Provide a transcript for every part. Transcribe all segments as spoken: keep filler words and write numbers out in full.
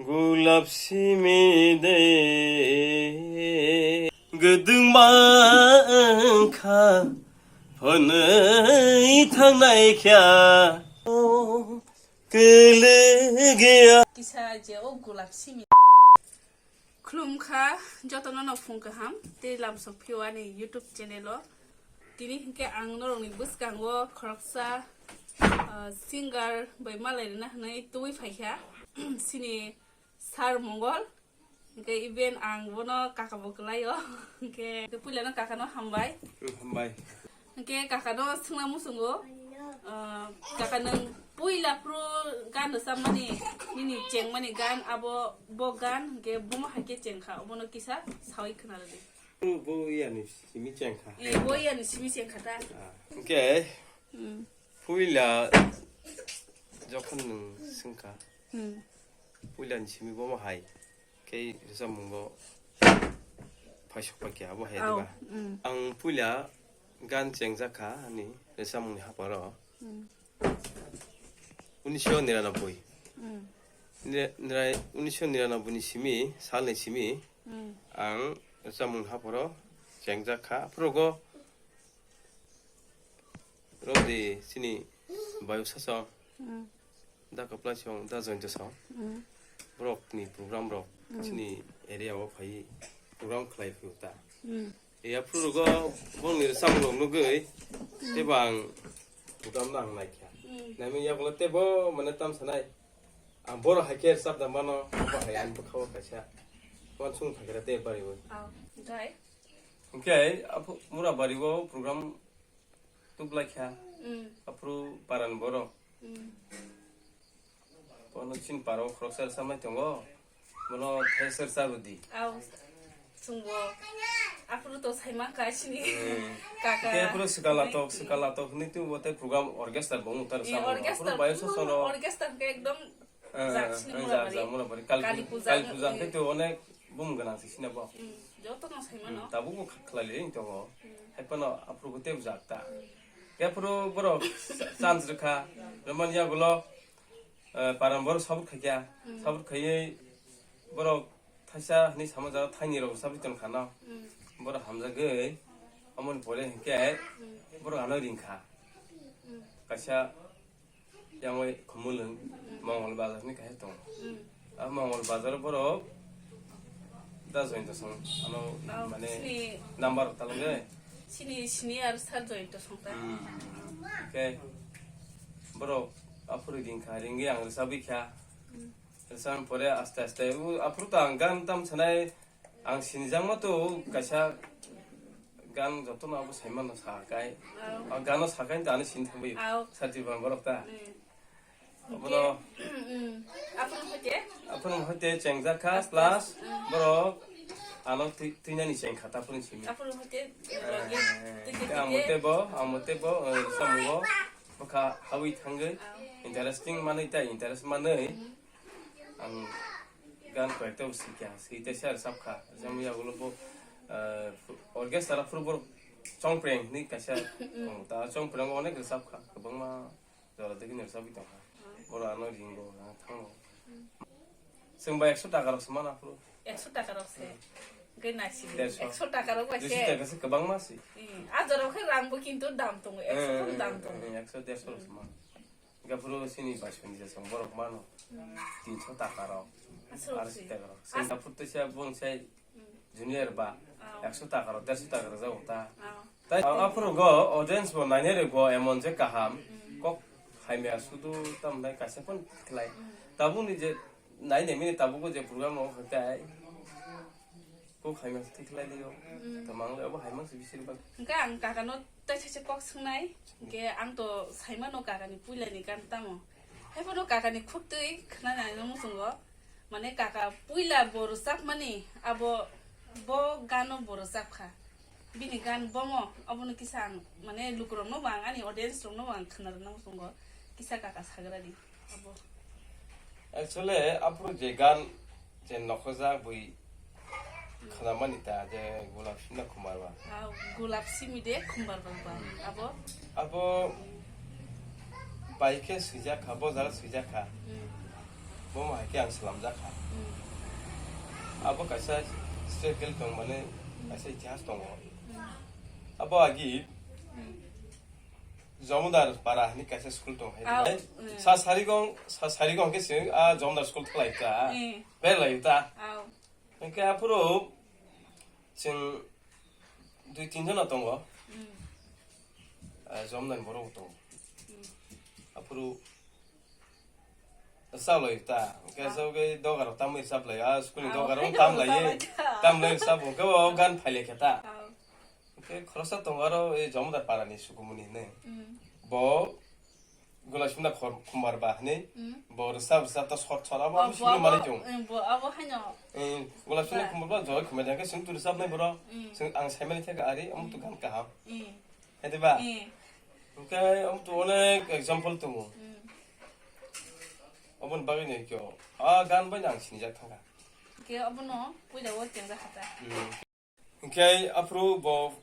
Gulap simi de gwdwngma wngkha, hwnwi thangnai kha kwlwgwya. Kisa je o gulap simi. Khulumkha, jotono no phung kaham, tei lamsok phio ani YouTube channel o. Tini hinkhe ang norokni bwskango khoroksa, ah, singer bai malai rwna hwnwi tubui phaikha, sini Sir Mongol. Hinkhe even ang bono kaka bo kwlaio. Hinkhe puilano kakano hambai. Hambai. Hinkhe kakano swngna muchungo, ah, kaka nwng puila phuru gan rwchapmani, nini chengmani gan abo bo gan hinkhe bomo hai khe chengkha, obono kisa sawi khwnarwdi. Bo yani simi chengkha. Eh, bo yani simi chengkha ta. Ah, hinkhe Hmm. Puila jokhon nwng swngkha, Hmm. puilani simi bomo hai khe rwchapmungo phaisok paikha abo hai Au, diba. Hmm. Ang puila gan chengjak kha ani rwchapmungni haparo Hmm. unisho niranoboi. Hmm. Nira-, nira-, unisho niranoboi ni simi, salni simi Hmm. ang rwchapmungni haparo chengjak kha. Aphuru go Rodi chini bayuk sasong, Mm. da kwplai song, da jointo song. Mm. Borok ni program rok Mm. chini area o phai program khlai phio ta. Mm. E aphuru rogo bongni rwchapmung rok nugwi Mm. tei bang program no ang naikha. Mm. Naimung yagulo tei bo mane tam sanai. Ang borok hai khe rwchap da mano, bo hai ani bwkha o kaisa. Uansukmung phaikhe tei bari oi. Oh, okay. Hinkhe aphuru mura bari o program Tublai kha. Mm. Aphuru paran borok. Mm. Bono chini para o khoroksa rwchapnai tongo. Bono thaiser cha rwdi. Au. Chwngbo. Aphuru to saima kha chini Mm. kaka. Khe aphuru swkang latok, swkang latok hinwi twibo tei program orchestra bo wng taro Eh, samo. Orchestra, Aphuru bayusa sono. Orchestra khe ekdom Eh, jak sini eh, mura jak, bari. Jak mura bari. Kali Kali puja, puja kali puja wng, khe eh. To onek bum gwnang se sini bo. Mm, joto no sai mano. Mm, tabuk bo kha-, khlai le wng tongo. Mm. Hai phano aphuru bo tei jak ta. Mm. Khe aphuru borok sa-, chance rwkha. Romani yagulo, eh, paran borok sabuk khaikya. Mm. Sabuk khaiwi borok thaisa hinwi sama jagao thaini rok sabuk tong kha no. Mm. Borok hamjagwi amoni pore hinkhe Mm. borok ano ringkha. Mm. Kaisa Yang oi Khumulwng Mongol Bazar ni kaisa tongo. Mm. A Mongol Bazar o borok da join to song ano Oh, mane sini number rok talangwi. Sini sini ar sar join to song ta. Hmm. Khe borok aphuru ringkha, ringwi ang rwchabwi kha. Mm. Rwchapni pore aste aste u aphuru to ang gan tam sanai. Ang sinijakma to kaisa gan jotono abo saimano sakai. Au. A gano sakai to ani sini thangbai. Au. Sati bang borok ta. Mm. Abono Mm. Aphuru hoite? Aphuru hoite chengjak kha Aste plus aste. Mm. Borok ano twi-, twinani cheng kha ta phuru simi. Aphuru hoite Eh, logi twi twi ang twi. Mote bo, ang mote bo, eh, samungo bokha hawi thangwi Au. Interesting manwi ta interest manwi. Mm. Ang gan koyekta bo sikha, swi tei sa rwchapkha. Jemon yagulo bo, eh, orchestra phuru borok Chongpreng hinwi kaisa tongo. Ta Chongpreng o onek rwchapkha, kwbangma jora digi ni rwchapwi tongkha. Borok ano ringo, ano thango. Chwng bai ekso taka rok se mana phuru. Ekso taka rok se. Hwnkhe naising. Derso. Ekso taka rok bai se. Derso taka se kwbangma se. Eh, a jora khe rang bo kintu dam tongo, ekso Eh, khon dam eh, tongo. Eh, ekso derso rok se mana. Hingke phuru chini bai soni jesong borok mano. Hmm. Tinso taka rok. Aswk Arsi si. Taka rok. As- Singapore to siya bong sai Hmm. Junior ba. Ah. Ekso taka rok, derso taka rok jago ta. Ah. Tai aphuru go audience bo nainai rok bo emon je kaham. Hmm. Kok hamya sudu tam nai kaisa pon khlai. Hmm. Tabuk ni je nai nai mini tabuk go je program rok tai. Kok hamya thik lai liyo. Mm. Tamang le abo hamya se bisir bak. Hingke ang kaka no tai sacha kok swngnai. Hingke ang to saimano kaka ni puila ni gan tamo. Hai phano kaka ni khuk twi khna nai no muchungo. Mane kaka puila bo rwchap mani abo bo gano bo rwchap kha. Bini gan bomo abono kisa ang mane lukurok no bo ang ani audience rok no bo ang khna rwna muchungo. Kisa kaka sagra di. Abo. Actually, aphuru je gan je nokhorjak bui khwnamani ta je Gulap Simi na Khumbar ba. Ah, Gulap Simi de Khumbar ba ba. Abo? Abo bai khe swijak kha, bo jaga swijak kha. Hmm. Bo hai khe ang slamjak kha. Hmm. Abo kaisa struggle tong mane, hmm, kaisa itihas tongo. Hmm. Abo agi, hmm, Jomodar para hwnwi kaisa school tong hai. Au, eh. Sa Sarigong, Sa Sarigong khe chwng a Jomodar school thalai ta. Eh. Berlai ta. Au. Hwnkhe aphuru chwng dui tin jona tongo. Hmm. Ah, Jomodar borok tongo. Hmm. Aphuru Rwchap lai ta. Hwnkhe ah, rwchap khe doga rok tamwi rwchap lai. Ah, school ni ah, doga rok okhai tam lai. Rwchap lai ta. Tam lai rwchap, hwnkhe o gan phai lai khe ta. Ah. Hwnkhe khoroksa tongo aro, e, Jomodar para ni Sukumuni hinwi. Mm. Bo Gulab Sunda Khor-, Khumbar ba hinwi. Mm. Bo rwchap rwchap ta sot sot abo oh, sini bo mani abo, chong. Eh, bo abo haino. Eh, Gulab Sunda ba. Khumbar ba joy khumbar jang khe sung tu rwchap nai borok. Mm. Sung ang sai mani thaka ari, omo tu mm, gan kaham. Mm. Hai de ba? Eh. Hwnkhe omo tu onek example tongo. Mm. Oboni bagwi no kyo. A gan bai nang sinijak thangkha. Hwnkhe obono puila o chengjak kha ta. Hmm. Hwnkhe aphuru bo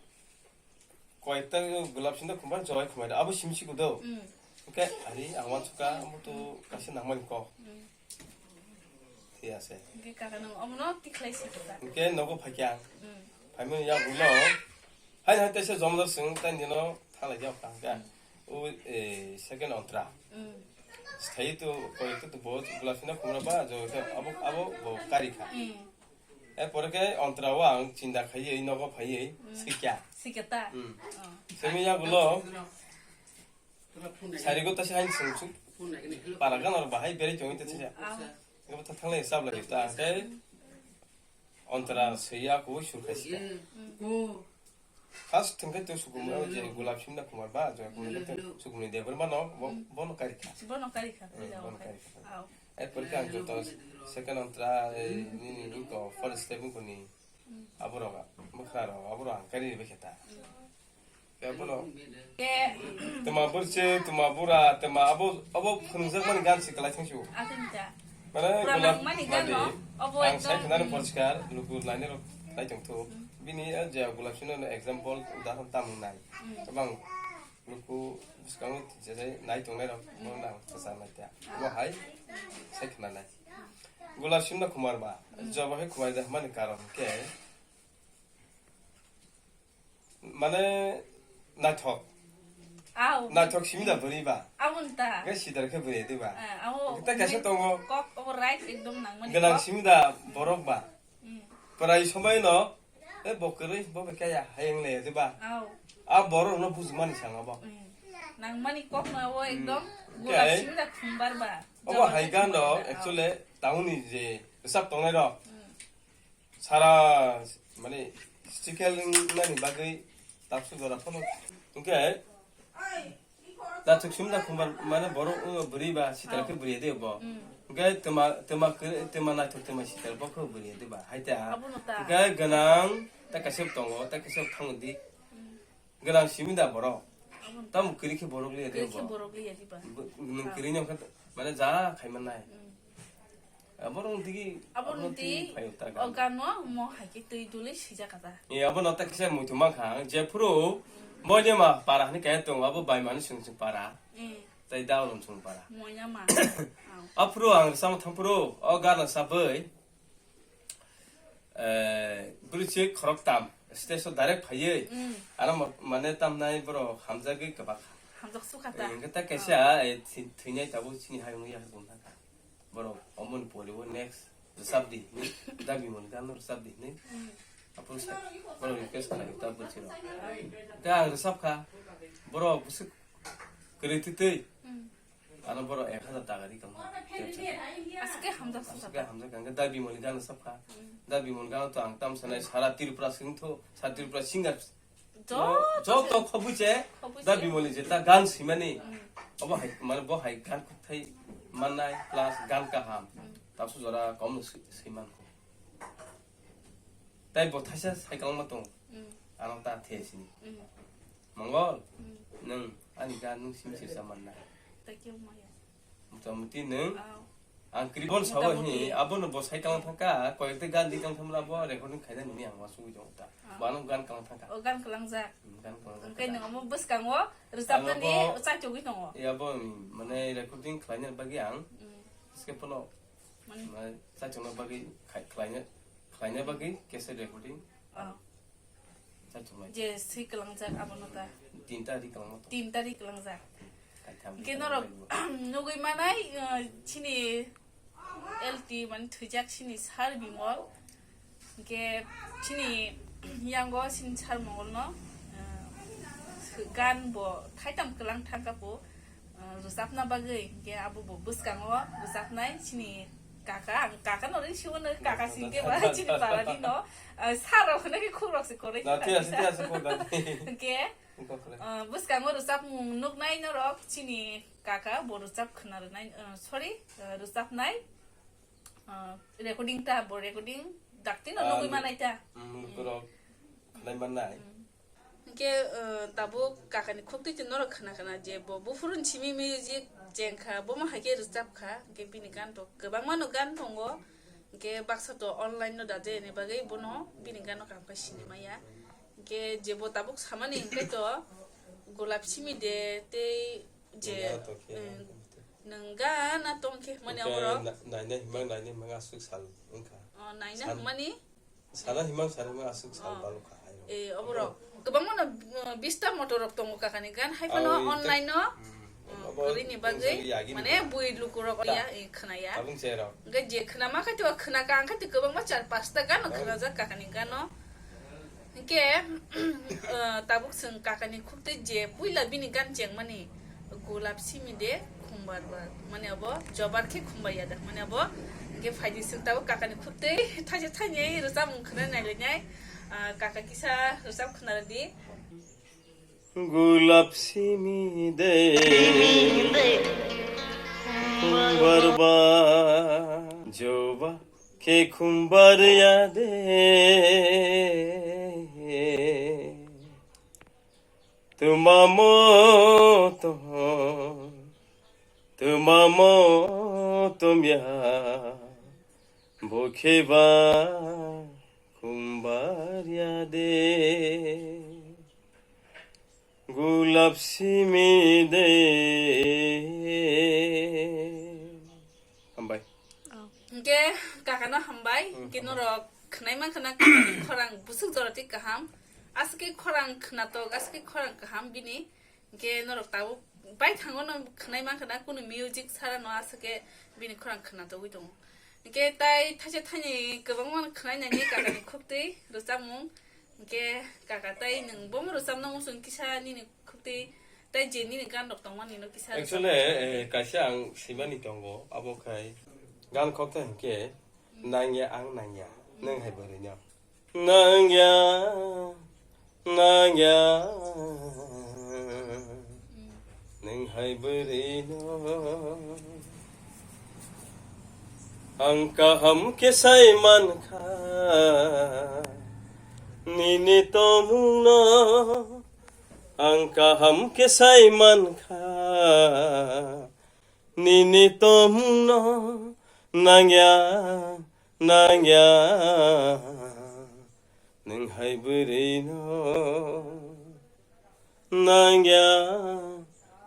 koyekta Gulab Sunda Khumbar joy khumai da. Abo simi siko do. Hmm. Hwnkhe ari ang wansukha amo to kaisa nangmani kok. Hmm. Thik ase. Hwnkhe kaka nang omono tikhlai siko ta. Hwnkhe nogo phaikha ang. Hmm. Phaimani yagulo. Hai hai teisa Jomodar sung tani dino thalai jao kha hwnkhe. Hmm. O, eh, second ontra. Hmm. Sthai to koyekta to bo Gulab Sunda Khumbar ba jo khe abo abo bo kari kha. Hmm. E pore khe ontra o ang chinta khaiwi nogo phaiwi mm, sikya. Sikya ta? Mm. Oh. Simi yagulo sari go tasi hain sung sung. Para gana ro bahai beri chongi tasi ya. Ah. Ego ta thanglai sab lai ta khe ontra siya ko sur khai sikya. Mm. First thwngkhe to Sukumuni je Gulab Sunda Khumar ba, je Gulab Sunda Sukumuni de, bono, bo-, bono kari kha. Bono kari kha, eh, puila bono okhai. Kari kha. Au. Ai porikhe ang joto second ontra, eh, nini, nini ko first step ko ni. Mm. Aborok, bwkha rok, aborok ang kari bai khe ta. Mm. Khe bono. Khe. Tuma burche, tuma bura, tuma abo, abo phunukjakmani gan se kwlai thangsu. Akhunta. Mane pura Gulab nangmani madi, gano, obo ang ekdom, sai khwnani mm, poriskar, luku lainai rok nai tong thu. Mm. Bini, eh, je Gulab Sunda no example, udahoron tam wngnai. Mm. Tabang luku bwskango je je nai tongnai rok, mm, bono nang kwchar nai ta. Ah. Obo hai sai khwnanai. Gulab Sunda Khumar ba, mm, jobo hai khumar da mani karon khe, Mane naithok. Au. Naithok simi da bwrwi ba. Aboni ta. Khe sidar khe bwrwi de ba. Eh, abo ta kaisa tongo. Kok obo right ekdom nangmani. Gwnang kok. Simi da borok ba. Hmm. Prai somai no, e bo kwrwi, bo be kaya hayang le de ba. Au. A borok no bujmani sanga bo. Hmm. Nangmani kok no abo ekdom. Hmm. Gulab simi da khumbar ba. Obo hai gan rok, au, actually town ni je bwsap tongnai rok. Hmm. Sara, mane, sikel nani bagwi tapsu jora phano. Hwnkhe, naithok simi da khumbar, mane, borok wngwi bwrwi ba, sitar khe bwrwi de bo. Mm. Hwnkhe twma, twma kwrwi, twma naithok, twma sitar bo khe bwrwi de ba, hai ta. Abono ta. Hwnkhe gwnang, ta kaisa tongo, ta kaisa thango di. Mm. Gwnang simi da borok. Abono. Tamo kwrwi khe borok liya de bo. Kwrwi khe borok liya di ba. Bo-, nwng kwrwi ni wngkha mane ja khai mannai. Mm. Borok tigi, abono tigi phaio ta o gan. Gano mo hai khe twi duli sijak kha ta. E, abono ta kisa muitu mankha, jephuru, mm, Boidema para hwnwi kaya tongo, abo bai mani sung sung para. Mm. Tai da ulum sung para. Moina ma. Aphuru ang sama thangphuru, o gana sabwi. Eh, bwrwi se khoroktam stage o direct phaiwi, mm, ano ma-, mane tamnai borok hamjagwi kwbakha. Hamjak sukha ta. Eh, hwnkhe ta kaisa, eh, thi-, thwinai tabuk chini hayung ya hwnwi thangkha. Borok omoni poribo next rwchapdi hinwi, dabi moni gano rwchapdi hinwi. Mm. Aphuru sa-, borok request khlai ta bwrwi se rok. Hwnkhe ang rwchapkha, borok bwswk kwrwi twtwi. Mm. Ano borok ek hazar taka di tongkha. Aswk khe hamjak sukha. Aswk khe hamjak, hwnkhe Da Bimoli gana sapkha. Mm. Da Bimoli gana to ang tamo sanai sara Tripura singtho, sara Tripura singer. Jo-, joto khobwi se khobwi Da se. Bimoli jeta gan simani. Mm. Obo hai, mane bo hai gan kuthai mannai plus gan kaham. Mm. Tapsu jora kom si-, siman. Tai bo thaisa cycle ma tong. Mm. Ano ta the sini. Mm. Mongol, mm, nwng ani gan nwng sim sim sa manna. Thank you, Maya. Motamoti nwng, ah, ang kribon sawa hi, motamoti. Abono bo cycle thangka, koyekta gan di kang thamla bo recording khaina nini ang wasu jong ta. Ah. Bo ano gan kang thangka. O gan kalangjak. Hmm, gan kalangjak. Oke, nwng amo bwskango rwchapnani ano bo, chachugwi tongo. Ya bo, mane recording khlaina bagwi ang, mm, bwskango pono Mai chachukna bagwi khai-, khlaina, khlaina bagwi cassette recording. Ah. Chachuknai. Je swi kwlangjak abono ta. Tinta ri kwlangma tong. Tinta ri kwlangjak. Kaitham ri kwlangma. Hwnkhe norok nugwi manai, uh, chini L T mani thwijak chini Sir Bimol. Hwnkhe chini yango chini Sir Mongolno, uh, gan bo thaitam kwlang thangkha po. Ah, rwchapna bagwi, hwnkhe abo bo bwskango rwchapnai chini kaka, ang kaka no ring siwo no kaka singke ba chini parani no, ah, sir rok hwnwi khe khuk rok se koroi. Na, thik ase, thik ase, khuk da. Hwnkhe, ah, bwskango rwchapmung nuknai norok chini kaka bo rwchap khna rwnai, ah, sorry, ah, rwchapnai, ah, recording ta bo recording dakti no nugwi manai ta. Mm, lukurok khnai mannai. Mm. Hwnkhe, uh, tabuk kakani khuktwi twi norok khna khna je bo buphuru ni simi music chengkha, bomo hai khe rwchapkha, hwnkhe bini gan rok kwbangma no gan tongo, hwnkhe baksa to online no da je ni bagwi bono bini gan no kaham khe sini maya. Hwnkhe je bo tabuk samani hwnkhe to Gulap Simi de tei je, eh, nwng gan a tong khe mani oborok. Naina himang, naina himang aswk sal wngkha. Oh, naina himani? Sana himang, sana himang aswk sal balo kha hai rok. Eh, oborok. Kwbangma no, uh, bista motor rok tongo kakani gan, hai phano online no, uh, kwrwini bagwi, mane bui lukurok ya, eh, khwnaya. Tabung cherok. Hwnkhe je khwnama khai to khwnaka, ang khai to kwbangma char pasta gan no khwnajak kakani gan no. Hwnkhe, uh, tabuk chwng kakani khuktwi je puila bini gan chengmani, Gulap Simi de khumbar ba, mane abo jobar khe khumbar ya da, mane abo hwnkhe phaidi swk tabuk kakani khuktwi thaisa thainwi rwchapmung khwnai nailainai, ah, kaka kisa rwchap khwna rwdi. Gulap simi de khumbar ba, joba khe khumbar ya de. Tuma motom, tuma motom ya, bo khe ba khumbar ya de, gulap simi de. Hambai. Oh. Hwnkhe kakano hambai, hmm, hwnkhe hambai. Norok khwnai mankha na khorang bwswk jora twi kaham. Aswk khe khorang khwnatok, aswk khe khorang kaham bini. Hwnkhe norok tabuk baithangno khwnai mankha na, kunu music sara no aswk khe bini khorang khwnatogwi tongo. Hwnkhe tai thaisa thaini kwbangma khwnai nani kakani khuktwi rwchapmung. Hwnkhe kaka tai nwng bomo rwchapna muchung kisa nini khuktwi tai je nini gan rok tongmani no kisa rwchapmung. Actually, eh, kaisa ang swimani tongo, abo khai gan khokthai hwnkhe nangya ang nangya, nwng hai bwrwino. Nangya, nangya, nwng hai bwrwino. Ang kaham khe sai mankha nini tomungno, ang kaham khe sai mankha nini tomungno, nangya, nangya, nwng hai bwrwino. Nangya,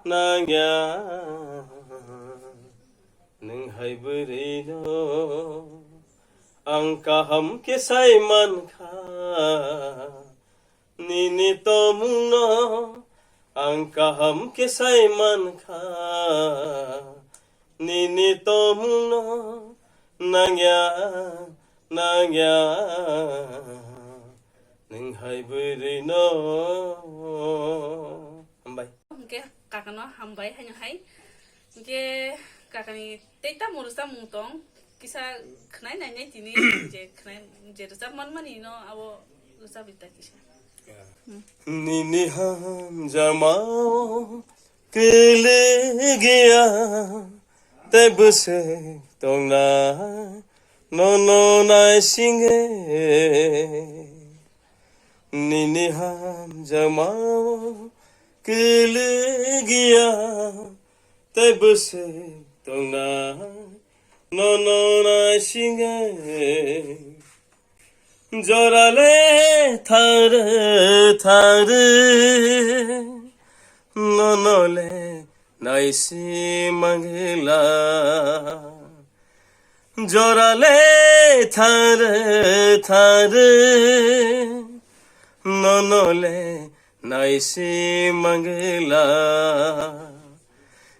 nangya, nwng hai bwrwino. Ang kaham khe sai mankha nini tomungno, ang kaham khe sai mankha nini tomungno, nangya, nangya, nwng hai bwrwino. Hambai. Hwnkhe kakano hambai haino hai. Hwnkhe kakani tei tamo rwchapmung tong, kisa khwnai nainai tini, je khwnai, je rwchap manmani no abo rwchapri ta kisa. Nini hamjakmao kwlwk ya, tei bwswk tongnai nono naisingwi. Nini hamjakmao kwlwk ya, tei bwswk tongnai nono naisingwi. Jorale thangrwk thangrwk, nonole naisi mangla. Jorale thare thare, nonole naisi mangla.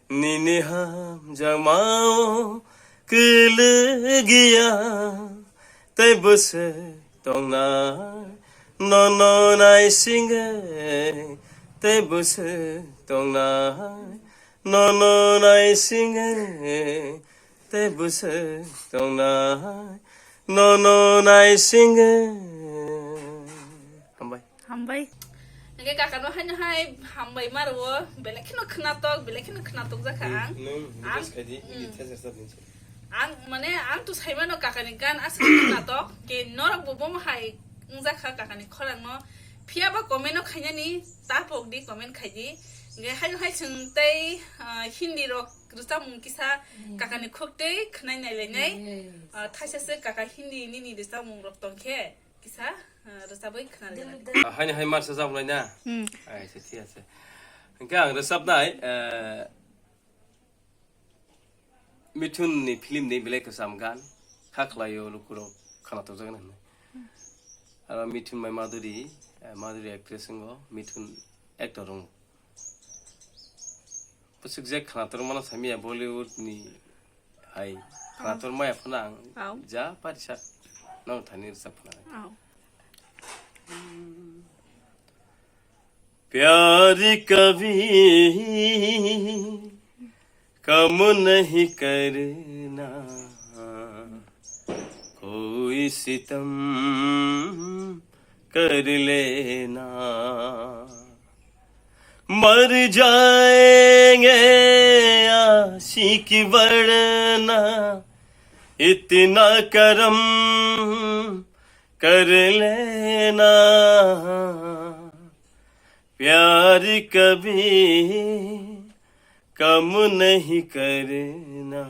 Nini hamjakmao kwlwgiya, tei bwswk tongnai. Nono naisingwi, tei bwswk tongnai. Nono naisingwi, tei bwswk tongnai, nono naisingwi. Hambai. Hambai. Hingke kakano haino hai hambai maro, belai kheno khnatok, belai kheno khnatok jakha ang. Nwng, nwng Ang, request khaidi, mm. Hindi theaser sab ninsi. Ang, mane, ang to saimano kakani gan aswk khnatok, ke norok bo bomo hai wngjakha kakani khorangno. Phiya ba comment no khainani, ta pok di comment khaidi. Hingke haino hai chwng tei, ah, Hindi rok rwchapmung kisa Mm. kakani khuk tei khwnai nailainai. Yes. Ah, thaisa se kaka Hindi nini rwchapmung rok tongkhe kisa, ah, rwchabwi khwnalainai. Ah, haini hai marsa jabulai na? Hmm. Ai, se thik ase. Hingke ang rwchapnai, eh, Mithun ni film ni belai kwcham gan, kha khlaio lukurok khwnatok jagani hwnwi. Aro Mithun bai Madhuri, eh, Madhuri actress wngo, Mithun actor wngo. Bwswk je khwnator mano samiya Bollywood ni hai khwnator maya phano ang Au. Ja parisa nang thani rwchap khwna. Au. प्यार कभी कम नहीं करना, कोई सितम कर लेना। मर जाएंगे आशिक वरना, इतना करम कर लेना। प्यार कभी कम नहीं करना,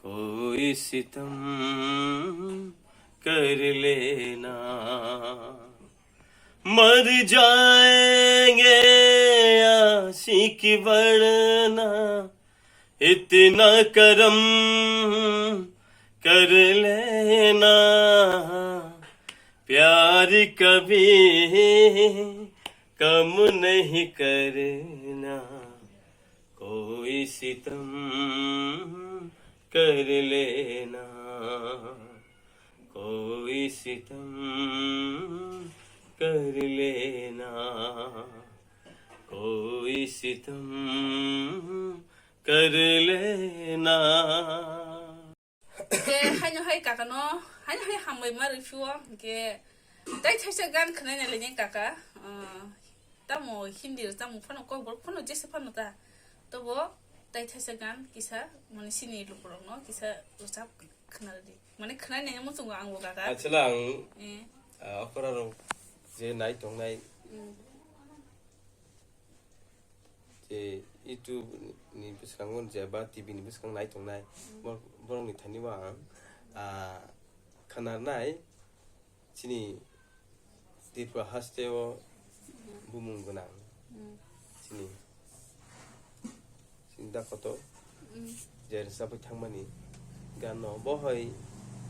कोई सितम कर लेना। मर जाएंगे आशिक वरना, इतना करम कर लेना। प्यार कभी कम नहीं करना, कोई सितम कर लेना, कोई सितम कर लेना, कोई सितम कर लेना। Ke haino hai kaka no, haino hai hambai ma rwphio, ke tai thaisa gan khwnai nai lainai kaka, ah, tamo Hindi rwchapmung phano kokborok phano jesa phano ta, tobo tai thaisa gan kisa, mane sini lukurok no kisa rwchap khwna rwdi, mane khwnai nai muchungo ang bo kaka. Achela ang, Eh. Ah, okora rok je nai tongnai. Mm. Je YouTube ni bwskango je ba T V ni bwskango nai tongnai, Mm. bor-, borokni thani o ang, ah, khwnarnai chini Tripura haste o Mm. bumung gwnang Mm. chini, chini da kotor. Mm. Je rwchapwi thangmani gano bo hai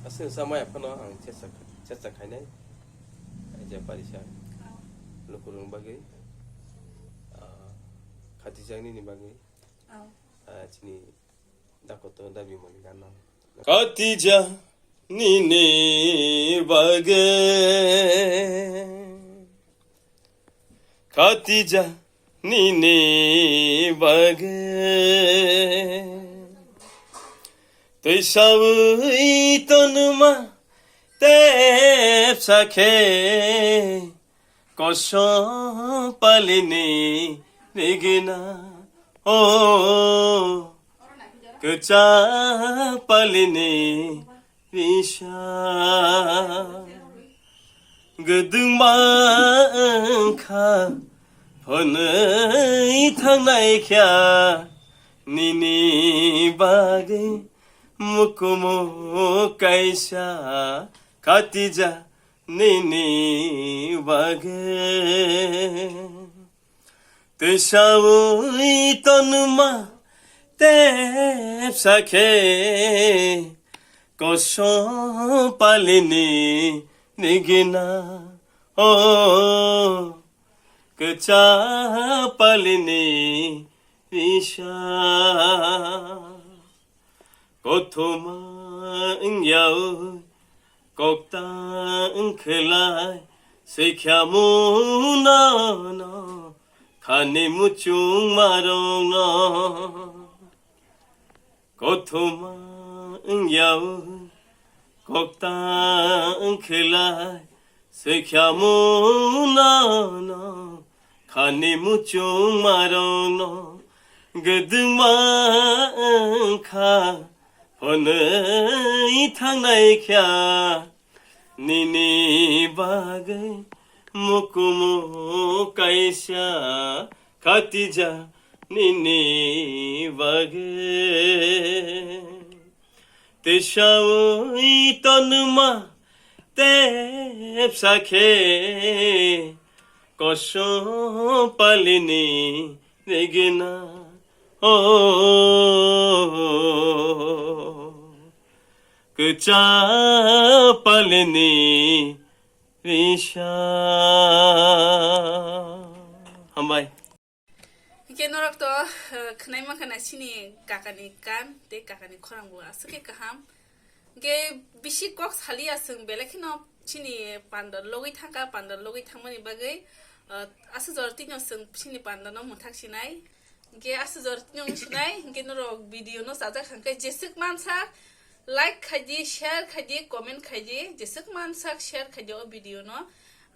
aswk rwchapmaya phano ang chesta, chesta khainai. Ai je parisa Oh. lukurokni bagwi, ah, khatijaknini bagwi, Oh. ah, chini dakoto dabi mani gano. Khatija nini bagwi. Khatija nini bagwi twisawi tonma tepsa khe kosom palini rigina o kwcham palini Bisa gwdwngma wngkha hwnwi thangnai kha nini bagwi mukumu kaisa khatija nini bagwi. Twisawi tonma tepsa khe Kosom palini rigina, o kwcha palini risa. Kothoma wngya o kokta wngkhelai, swikha muno no khani muchung marong no. Kothoma wngya o kokta wngkhelai, swikha muno no khani muchung marong no. Gwdwma wngkha phonwi thangnai kha, nini bagwi mukumu kaisa khatija nini bagwi. Tesawi tonma tepsa khe kosom palini rigina, o kwcha palini risa. Hambai. Hingke norok to, eh, khwnai mankha na chini kakani kan tei kakani khorang bo aswk khe kaham. Hingke bisi kok saliya chwng belai kheno chini pandal logwi thangkha, pandal logwi thangmani bagwi, eh, aswk jora tino chwng chini pandal no mwthak sinai. Hingke aswk jora tino wng sinai, hingke norok video no chajak hangkhe jeswk mansak like khaidi, share khaidi, comment khaidi, jeswk mansak share khaidi o video no.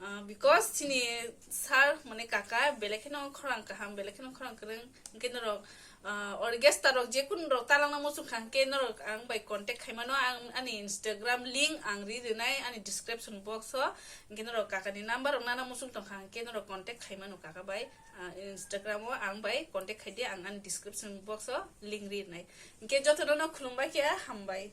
Ah, because chini sir mane kaka belai kheno khorang kaham, belai kheno khorang kwrwng, hingke norok, ah, orchestra rok jekun rok talangna muchung kha hingke norok ang bai contact khaimano, ang ani Instagram link ang ri rinai ani description box o, hingke norok kakani number rok nana muchung tongkha hingke norok contact khaimano kaka bai. Ah, Instagram o ang bai contact khaidi, ang ani description box o link ri rinai. Hingke jotono no khulumbai khe hambai.